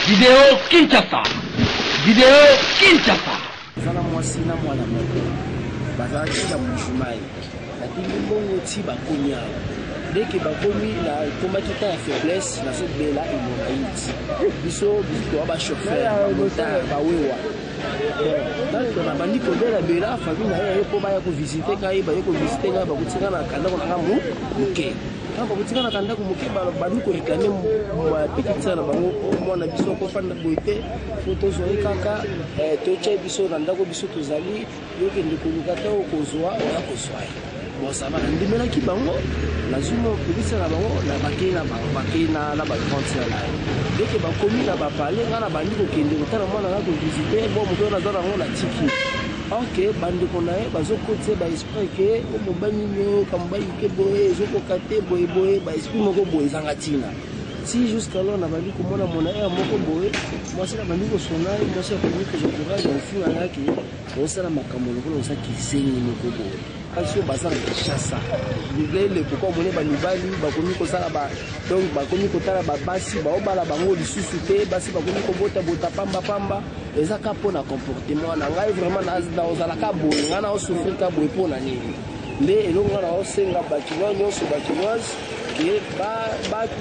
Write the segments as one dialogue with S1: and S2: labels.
S1: Video Kinshasa. Video Kinshasa.
S2: Aza na mwasi na mwana moko bazalaki na Mbujimayi. Natindi mbongo ti bakomi awa. Dès que bakomi na ekomaki temps ya faiblesse nazobela hemorroïde. Biso biso toa ba chauffeur, ba motard, ba wewa. Bon, donc nabandi kobela bela famille na ye aye mpo baya kovisite ngai, baye kovisite ngai bakuti ngai na kandako na ngai moke. Ntango bakuti ngai na kandako moke bandi koreklame petite sœur na bango, oh, mwana biso akofanda boye te, fo tozwa ye kaka eh, totya biso na ndako biso tozali, yo kende koluka te okozwa, oya kozwa ye. Bon, ça va, nandimelaki bango, nazwi mwa petite sœur na bango, na bakei na bango, bakei na na ba grande sœur na ye. Dès que bakomi na bapale, ngai nabandi kokende kotala mwana ngai kovisite, bon moto oyo naza nango natiki. Or que bandeko na ye bazokotisa ba esprit ke o mobali nini oyo ka mobali ke boye ezokoka te boye boye, ba esprit moko boye ezanga ntina. Ti jusqu'alors nabandi komona mona heure moko boye mwasi nabandi kosona ye, mwasi akomi kozwa courage ya kofinga ngai ke osala makambo lokola oza kizengi moko boye. Basi oyo baza na Kinshasa eleko kwa omoni ba mibali bakomi kosala ba donc bakomi kotala ba basi baobala bango lisusu te, basi bakomi kobota bota pamba pamba, eza ka mpo na comportement na ngai vraiment naozala ka boye, ngai nao souffrir ka boye mpo na nini? Nde eloko ngai naosenga ba kinois nyonso, ba kinoise ke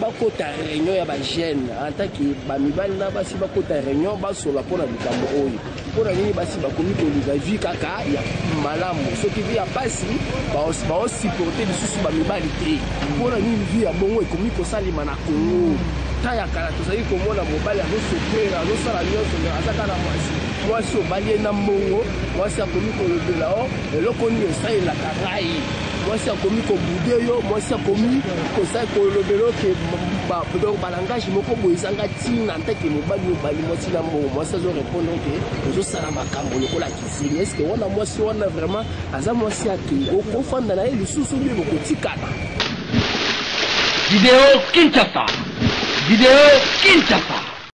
S2: bakota réunion ya ba jeunes en tant que ba mibali na basi bakota réunion basola mpo na likambo oyo. Mpo na nini basi bakomi koluka vie kaka ya malamu? Soki vie ya pasi baosupporte lisusu ba mibali te. Mpo na nini vie ya bongo ekomi kosalema na Congo? Temps ya kala tozali komona mobali azosouffrir, azosala nyonso, mais aza kaka na mwasi. Mwasi obali ye na mbongo, mwasi akomi kolobela o eloko nini osalelaka ngai, mwasi akomi kobude yo, mwasi akomi kolobela yo ke donc balangage moko boye ezanga ntina. Ntake mobali obali mwasi na mbongo, mwasi azo répondre ke ozosala makambo lokola kizengi. Est-ce que wana mwasi wana vraiment aza mwasi ake okofanda na ye lisusu bie bokotikana?
S1: Video Kinshasa. Video Kinshasa.